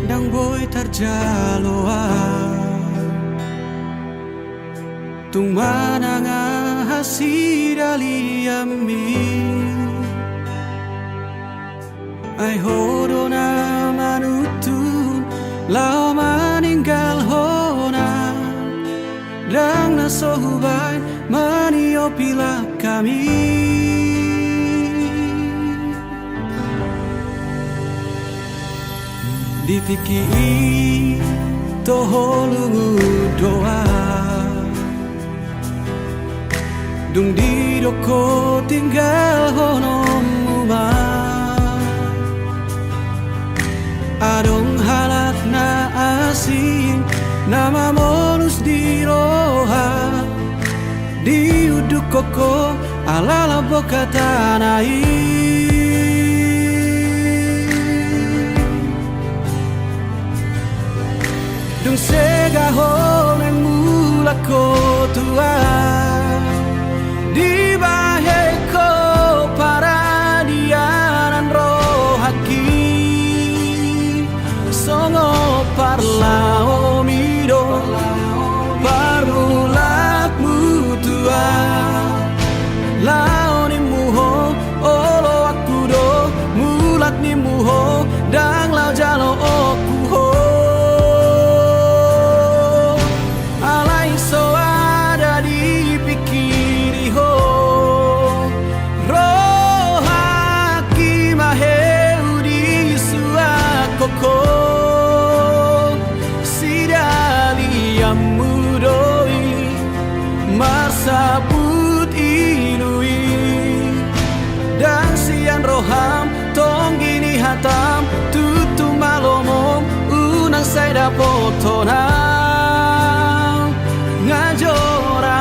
ndang boi tarjalo ahu, tung manang aha sidalianmi. Ai ho do na manuntun laho maninggalhon ahu, ndang na so hubaen maniopi langkami. Di tingki i toho lungun do ahu, dung didok ho tinggalhononmu ma. Adong halak na asing na mamolus di roha, diunduk ho ala lambok hatana i. Dung sega ho naeng mulak ho tu ahu, dibahen ho paradianan rohangki. Songon parlahomi do parmulakmu tu ahu. Laho nimmu ho, oloanku do mulak nimmu ho, ndang laho jaloonku ho. Alai so adong dipingkiri ho rohangki, maheu disuhahon ho. Sidalianmu do i marsaput ilu i. Ndang sian roham tonggi ni hatam, tutu ma lomom unang sai dapothon ahu. Nga jora.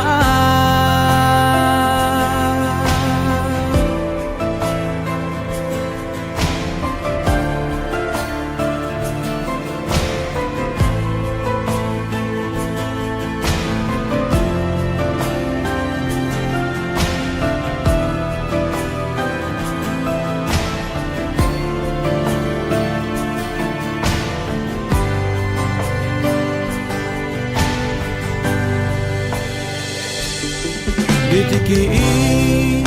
Di tingki i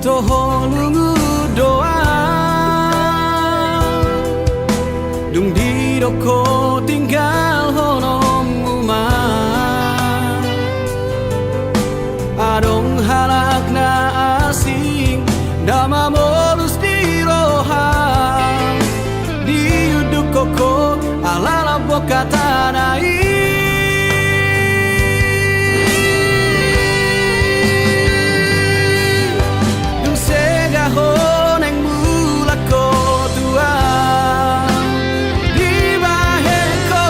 toho lungun do ahu, dung didok ho tinggalhononmu ma. Adong halak na asing na mamolus di roha, diunduk ho ala lambok hatana i. Dung sega ho naeng mulak ho tu ahu, dibahen ho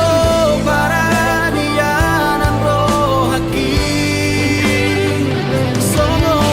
paradianan rohangki. Songon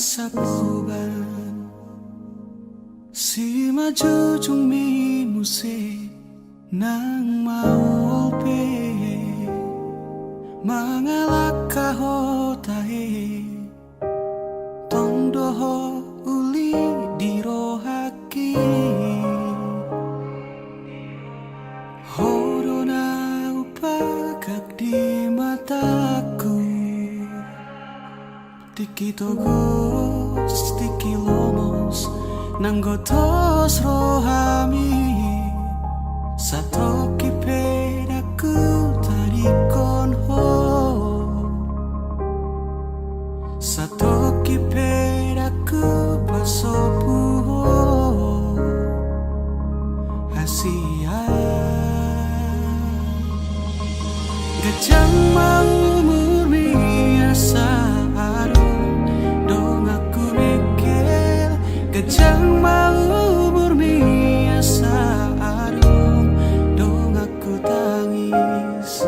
Sapuban simanjujungmi muse nang maol pe, mangalangka ho tahe, tong do ho uli di rohangki. Ho do na hupangkap di matangku. Tingki togos, tingki lomos, nanggo dos rohami, satongkin pe ndang hutadingkon ho, satongkin pe ndang hupasobu ho. Hasian. Ganjang ma umurmi asa adong donganku mengkel. Ganjang ma umurmi asa adong donganku tangis.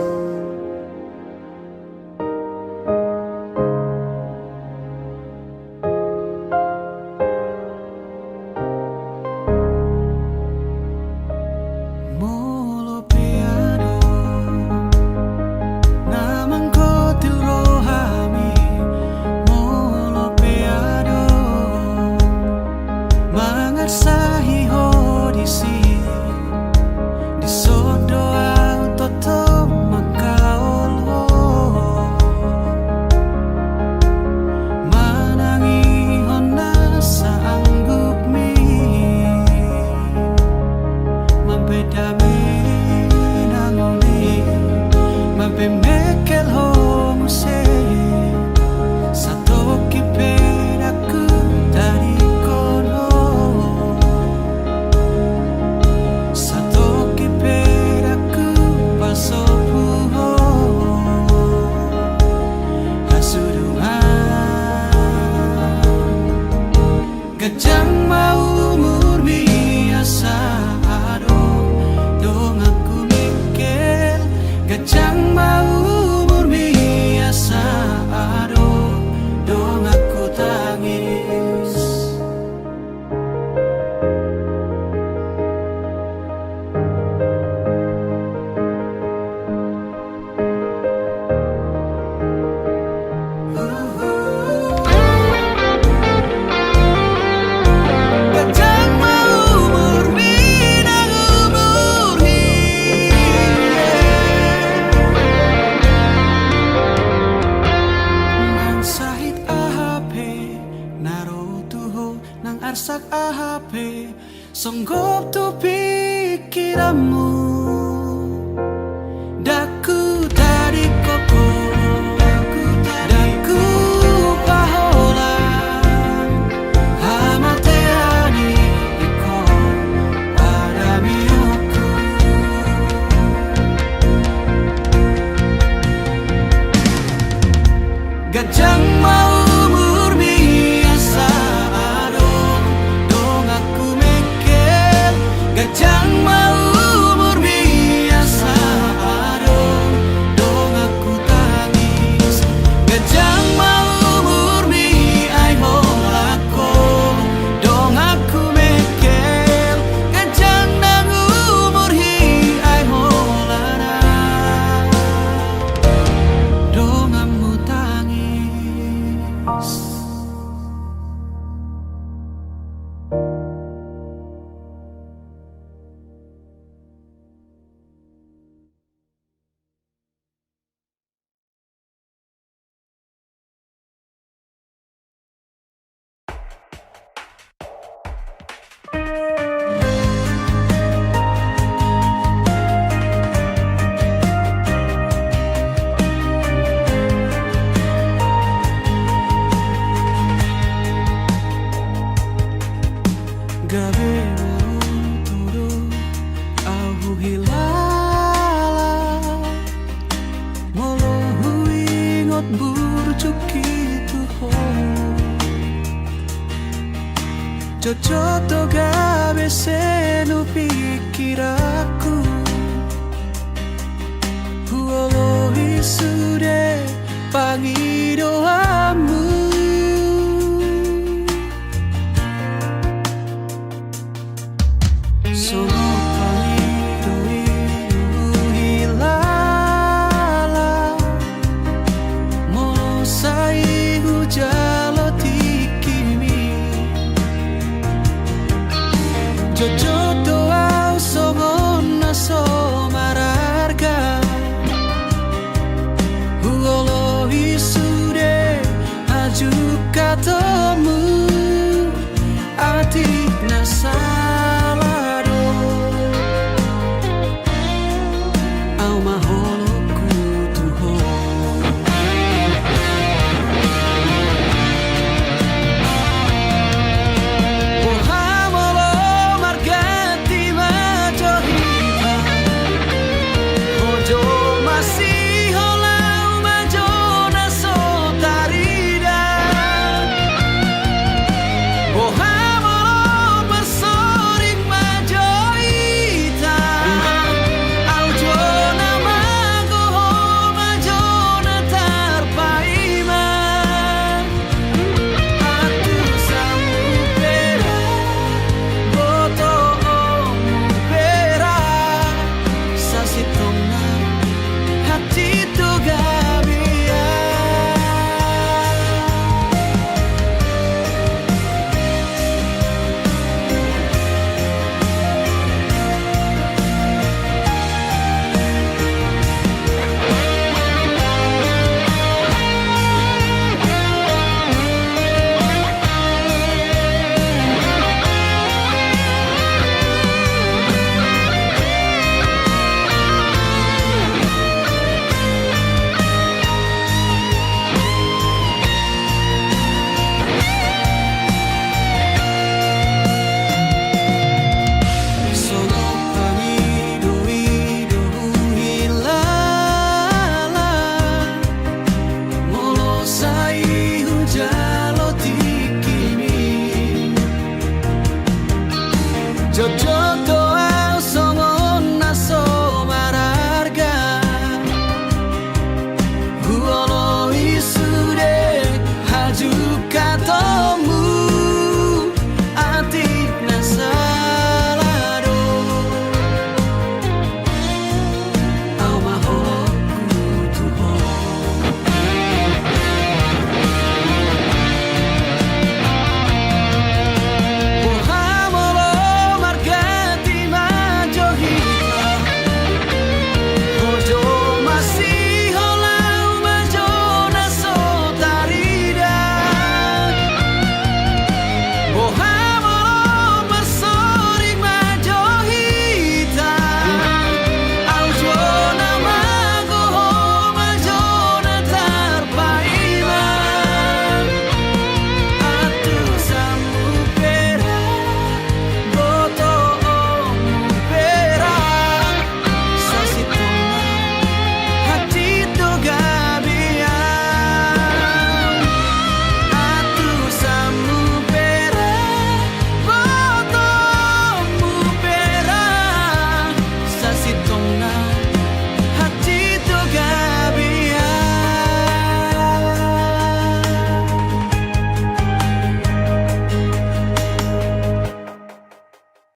Molo pe adong na manggotil rohami, molo pe adong mangarsahi ho disi, dison do ahu tongtong mangkaol ho. Manang ihon na saanggupmi, mambahen dame nang uli, mambahen mengkel ho muse, satongkin pe ndang hutadingkon ho. Satongkin pe ndang hupasobu ho. Hasudungan. Ganjang ma umurmi asa adong donganku mengkel. Ganjang ma umurmi asa adong donganku tangis. Ganjang ma umurmi nang umur hian. Nang sahit aha pe na ro tu ho, nang arsak aha pe songgop tu pingkiranmu, ndang hutadingkon ho, ndang hupaholang hamatean i, ingkon pandameonku. Ganjang ma umurmi asa adong donganku mengkel. Ganjang ma umurmi asa adong donganku tangis. Ganjang ma umurmi ai holan ho donganku mengkel. Ganjang nang umur hian ai holan donganmu tangis. Gabe ma on todo ahu huhilala, molo huingot burju i tu ho. Jotjot do gabe senu pingkiranku, huoloi